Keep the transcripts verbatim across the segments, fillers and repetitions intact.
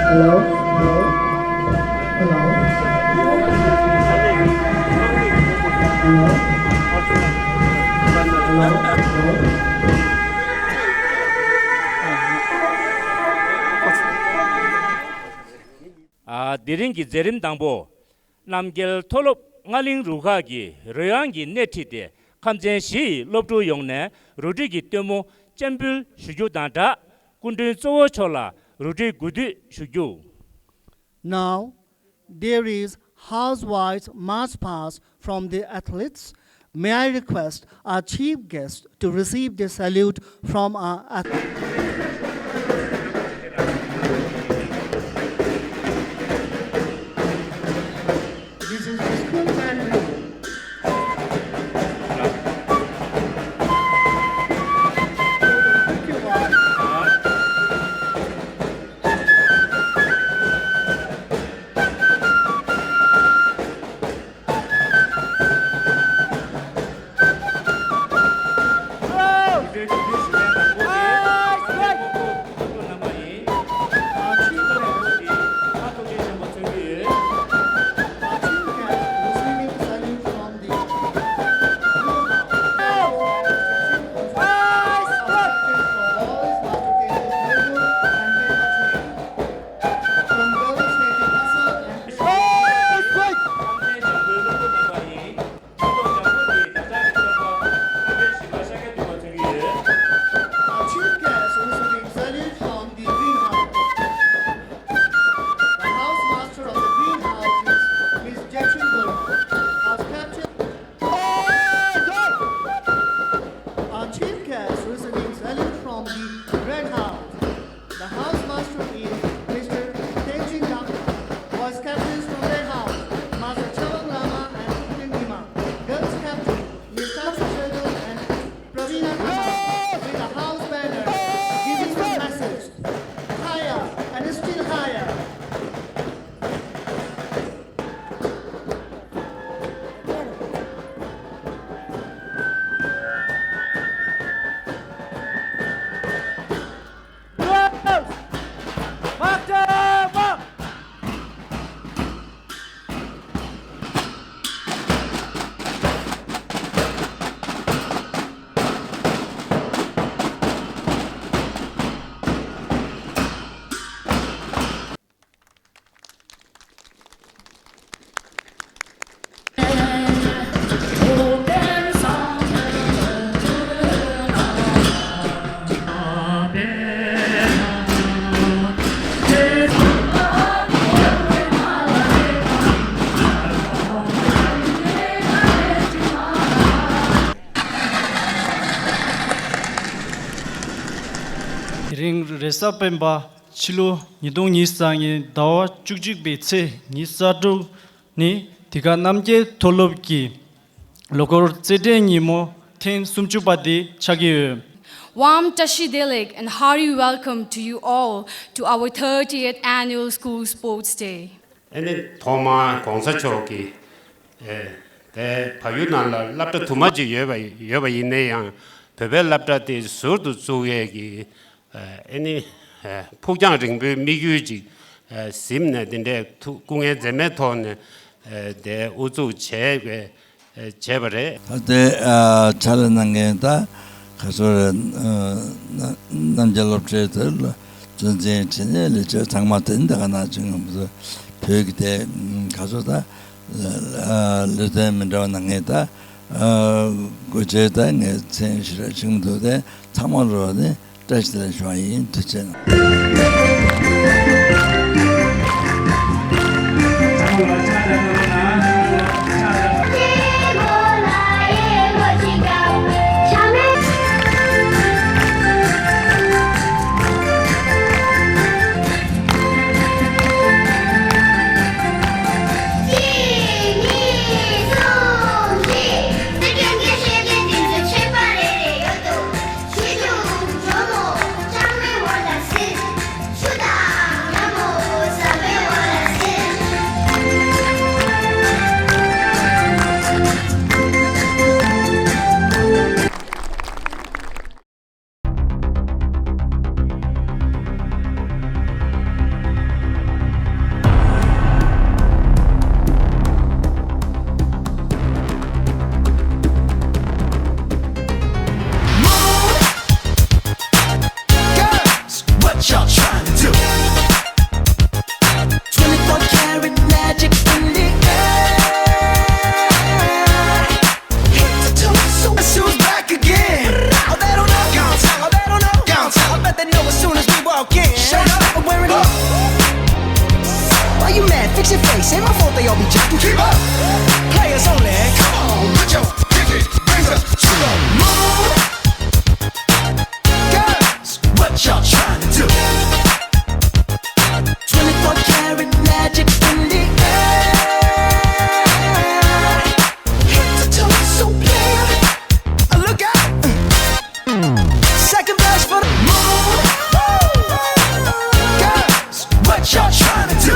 Hello? Hello? Hello? Hello? Hello? ཨ། དེ་རིང་གི་མཛད་རིམ་དང་པོ། རྣམ་རྒྱལ་མཐོ་སློབ་རྔ་གླིང་རུ་ཁག་གིས་རོལ་དབྱངས་ཀྱི་སྣེ་ཁྲིད་དེ་ཁམས་ཚན་བཞི་ཡི་སློབ་ཕྲུག་ཡོངས་ནས་རུ་སྒྲིག་གི་སྟོན་མོ་སྤྱན་འབུལ་ཞུ་རྒྱུ་དང་སྦྲགས། སྐུ་མགྲོན་གཙོ་བོ་མཆོག་ལ་རུ་སྒྲིག་གུས་འདུད་ཞུ་རྒྱུ། Now, there is house-wise march past from the athletes. May I request our chief guest to receive the salute from our athletes. This is the school band. Our chief guest receiving salute from the greenhouse. The housemaster of the greenhouse is Miss Jachin Gurma. House captain. Our chief guest receiving salute from the red house. The housemaster is Mister Tenzin Dangpa. Boys captains from red house, Master Chabang Lama and Kuklin Nima. Girls captain, Miss Taksa Shadul and Pravina Kama with a house banner giving the message, higher and still higher. དེ་རིང་རེས་གཟའ་སྤེན་པ་ཕྱི་ལོ་ཉིས་སྟོང་ཉི་ཤུ་རྩ་ལྔའི་ཟླ་བ་བཅུ་གཅིག་པའི་ཚེས་ཉི་ཤུ་རྩ་དྲུག་ནི་འདི་ག་རྣམ་རྒྱལ་མཐོ་སློབ་ཀྱི་ལོ་འཁོར་རྩེད་འགྲན་ཉིན་མོ་ཐེངས་སུམ་ཅུ་པ་དེ་ཆགས་ཀྱི་ཡོད། Warm Tashi Delek and hearty welcome to you all to our thirtieth Annual School Sports Day. ཨ་ནི་ཐོག་མར་གོང་ས་མཆོག་གིས་ཨེ་དེ་བལ་ཡུལ་ནང་ལ་སློབ་གྲྭ་དུ་མ་ཅིག་ཡོད་པ་ཡོད་པ་ཡིན་ན་ཡང་བོད་པའི་སློབ་གྲྭ་དེ་ཟུར་དུ་བཙུགས་ཡས་ཀྱི་ཨ་ནི་ཕུགས་རྒྱང་རིང་པོའི་དམིགས་ཡུལ་ཅིག་གཟིམ་ནས་དེ་འདྲའི་ཐུགས་སྐུ་ངལ་འཛེམས་མེད་ཐོག་ནས་དེ་དབུ་འཛུགས་བྱས་པའི་བྱས་པ་རེད། ད་ལྟའི་ཕྱག་ལས་གནང་མཁན་ད་ག་ཚོད་རེད། རྣམ་རྒྱལ་སློབ་གྲྭའི་དེ་ལ་གཙོ་འཛིན་འཕྲིན་ལས་ལས་བྱེད་ཚང་མ་དེ་འདི་ག་ནང་བྱུང་ཡོང་བོད་ཀྱི་དེ་ག་ཚོད་ད། ལུས་རྩལ་མི་འདྲ་བ་ནང་ངས་ད་སྒོ་འབྱེད་ད་ངས་མཚན་ཞུ་ར་ཆིང་མི་འདུག་དེ་ཚང་མ་རོགས་ནས་བཀྲ་ཤིས་བདེ་ལེགས་ཞུ་བ་ཡིན། ཐུགས་རྗེ་གནང་། གཅིག་གཉིས་གསུམ་བཞི། ཁྱེད་ཀྱི་ཤེས་ལྡན་འདི་ཚོ་ཆད་པ་རེ་རེ་ཡོད་དོ། ཆེ་ཆུང་ཇོ་མོ་ལྕགས་མའི་འོག་ལ་ཟིན། Your face, say my fault, they all be jacking. Keep up. Players only. Come on, put your pinky rings up to the moon. Girls, what y'all trying to do? Twenty-four karat magic in the air. Head to toe, so player. Look out. Second verse for the moon. Girls, what y'all trying to do?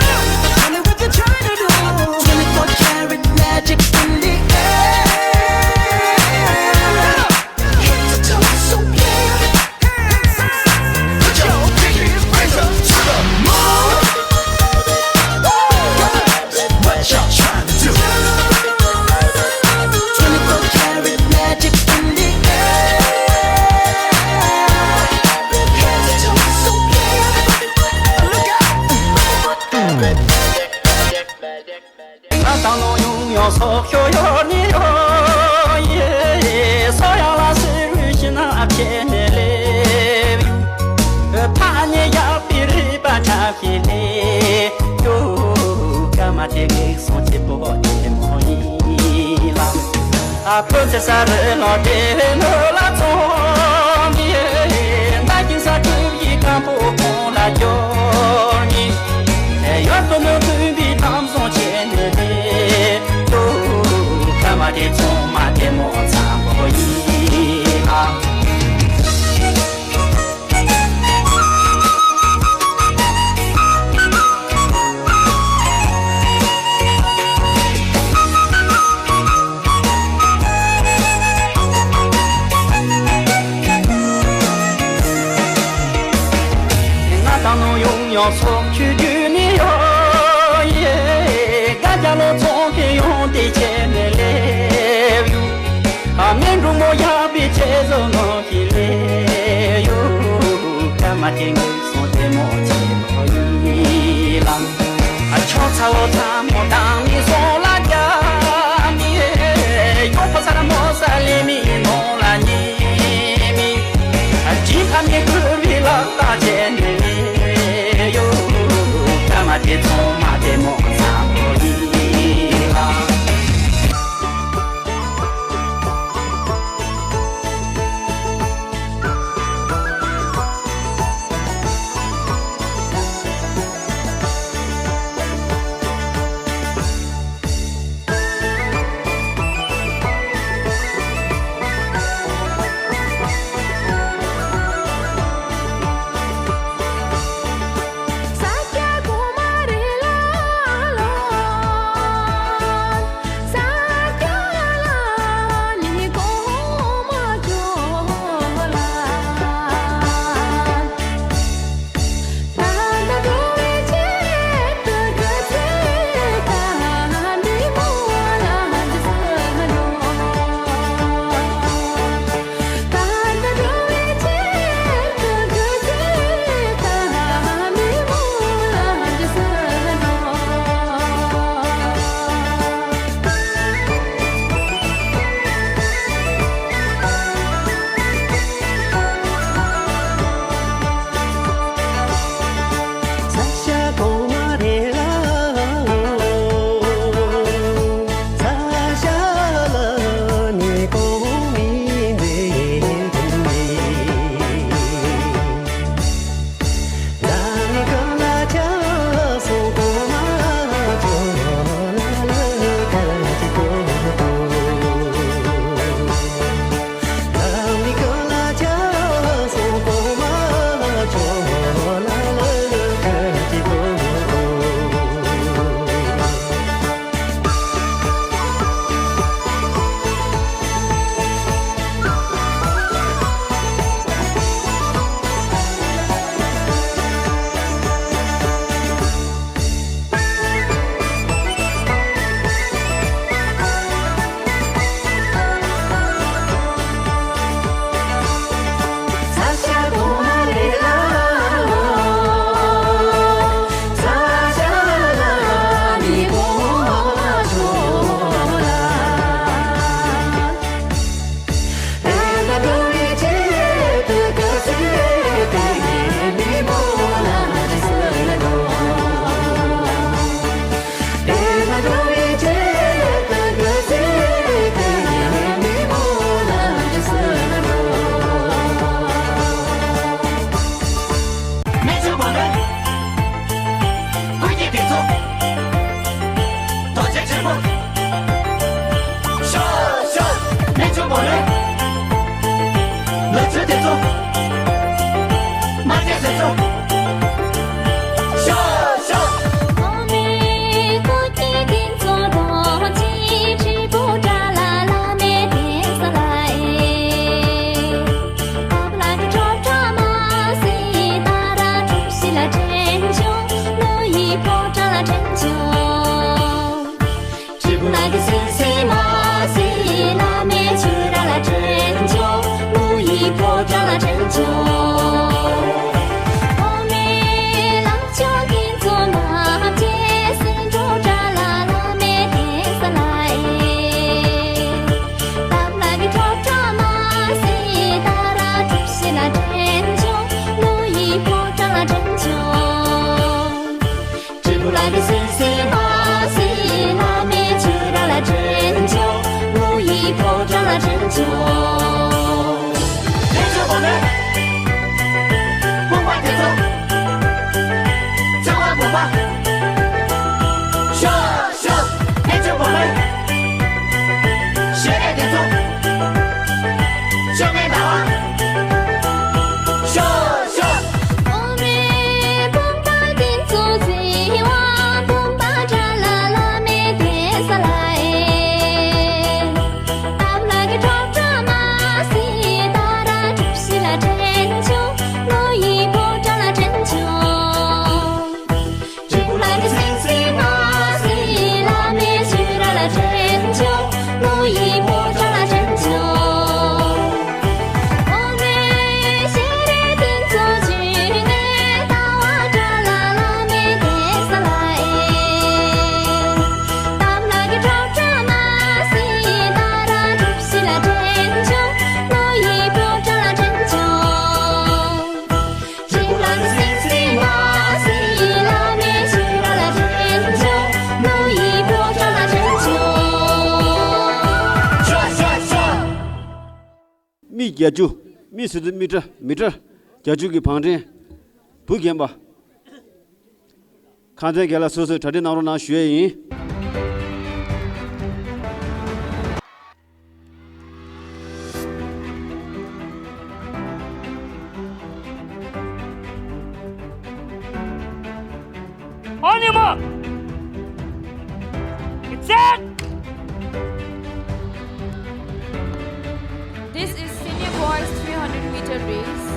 Tell me what you're trying to do. Twenty-four karat magic in the air. Head to toe, so player. Put your pinky rings up to the moon. Girls, what y'all trying to do? Twenty-four karat magic in the air. Head to toe, so player. Look out. ང་དང་ནོ་ཡོང་ཡོང་སོག་ཤོ་ཡོར་ནི་ཡོ་ཡེ། སོ་ཡང་ལ་སེ་རུ་ཤི་ན་ཨ་ཁེ་ནེ་ལེ་ཡུ། ཕ་ཉེ་ཡག་པི་རི་པ་ཁ་ཁེ་ལེ་ཡོ། ཀ་མ་ཏེ་གེ་སོང་ཅེ་པོ་ཏེ་མོ་ཡི་ལ། ཨ་ཕོ་ཚེ་ས་རེ་ལོ་ཏེ་རེ་ནོ་ལ་ཙོང་གི། ད་ཀི་ས་ཀུ་ཡི་ཀམ་པོ་ཁོང་ལ་ཡོར་ནི། ཡོད་དོ་ནོ་དུན་པའི་གཏམ་བཟང་བྱས་ནས་ལས་དོ། ཁ་མ་དེ་ཚོང་མ་དེ་མོ་ཚ་པོ་ཡིན་ཨ། ང་དང་ནོ་ཡོང་ཡོང་སོག་ཆུ་རྒྱུ་ནི་ཡོ་ཡེ། ཀ་ཅ་ལོ་ཚོང་ཁེ་ཡོང་དེ་ཆེ་ནེ་ལེ་ཡུ། ཨ་མེ་འབྲུག་མོ་ཡག་པི་ཆེ་ཟོ་ནོ་ཁི་ལེ་ཡུ། ཀ་མ་ཏེ་ངེ་སོང་དེ་མོ་ཆེ་ལོ་ཡི་ལ། ཨ་ཆོ་ཚ་ལོ་ཚ་མོ་དང་མི་སོང་ལ་རྒྱ་མི། ཡོ་ཕོ་ས་ར་མོ་ས་ལི་མི་ནོ་ལ་ཉི་མི། ཨ་ཇི་ཕ་མི་ཁུ་རི་ལ་ལྟ་ཆེ་ནི་ཡོ། ཀ་མ་ཏེ་ཚོང་མ་དེ་མོ་ཚ་མོ་ཡི་ལ། མི་བརྒྱད་ཅུ། མི་སུམ་ཅུ། མི་ཊར། མི་ཊར་བརྒྱད་ཅུ་གི་བང་ཁྲེང་བུ་རྒན་པ། ཁང་ཚན་བརྒྱད་ལ་སོ་སོས་གྲ་སྒྲིག་གནང་རོགས་གནང་ཞུ་ཡས་ཡིན། On your mark. Get set. This is senior boys three hundred meter race.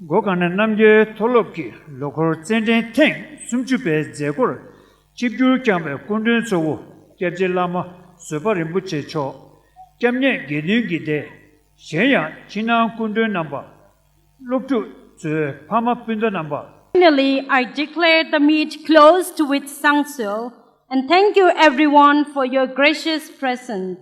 མགོ་གང་ནས་རྣམ་རྒྱལ་མཐོ་སློབ་ཀྱི་ལོ་འཁོར་རྩེད་འགྲན་ཐེངས་སུམ་ཅུ་པའི་མཛད་སྒོར་ཆིབས་བསྒྱུར་བསྐྱངས་པའི་སྐུ་མགྲོན་གཙོ་བོ་སྐྱབས་རྗེ་བླ་མ་བཟོད་པ་རིན་པོ་ཆེ་མཆོག་སྐྱབས་གནས་དགེ་འདུན་གྱི་སྡེ། གཞན་ཡང་ཕྱི་ནང་སྐུ་མགྲོན་རྣམ་པ། སློབ་ཕྲུག་ཚོའི་ཕ་མ་སྤུན་ཟླ་རྣམ་པ། Finally, I declare the meet closed with Sangsil, and thank you everyone for your gracious presence.